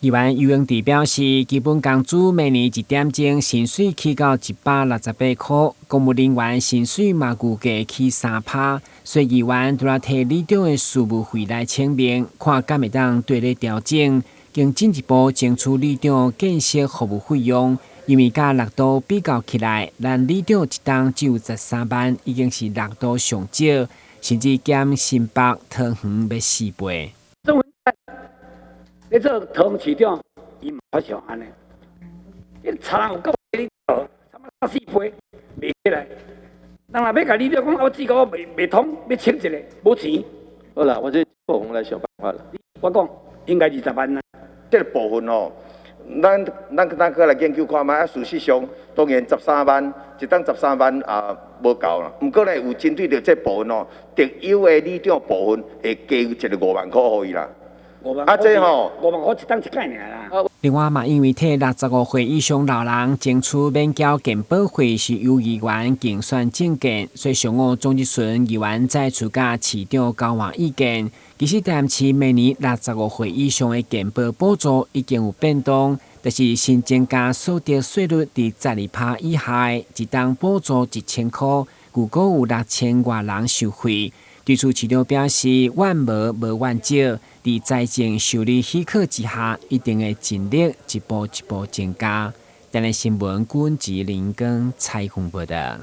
議員游榮智表示，基本工資每年一點鐘薪水起到168箍，公務人員薪水嘛預計起3趴，所以議員除了提里長的事務費來請命，看敢會當綴咧調整，經進一步爭取里長建設服務費用，因為佮六都比較起來，咱里長一冬只有13萬，已經是六都上少，甚至減新北、桃園欲4倍。你做桃園市長，伊嘛較像按呢。你差人有夠你做，差不多三四倍賣起來。人若欲共里長講，我這個我袂通，欲請一个，無錢。好啦，我這部分來想辦法啦。我講應該20萬啦。這個部分吼，咱閣來研究看覓啊。事實上，當然十三萬，一冬十三萬也無夠啦。毋過呢，有針對著這部分吼，特優的里長部分會加一个5萬箍予伊啦。啊，這吼 5萬箍一冬一擺爾啦。另外嘛，因為替65歲以上老人爭取免繳健保費是由議員競選政見，所以上午總質詢議員再次佮市長交換意見。其實台南市每年六十五歲以上的健保補助已經有變動，但是新增加所得稅率佇12趴以下的，一冬補助1000箍，預估有6000外人受惠。對此，市長表示，怨無無怨少，佇財政收入許可之下，一定會盡力一步一步增加。台南新聞，郭志林跟采訪報導。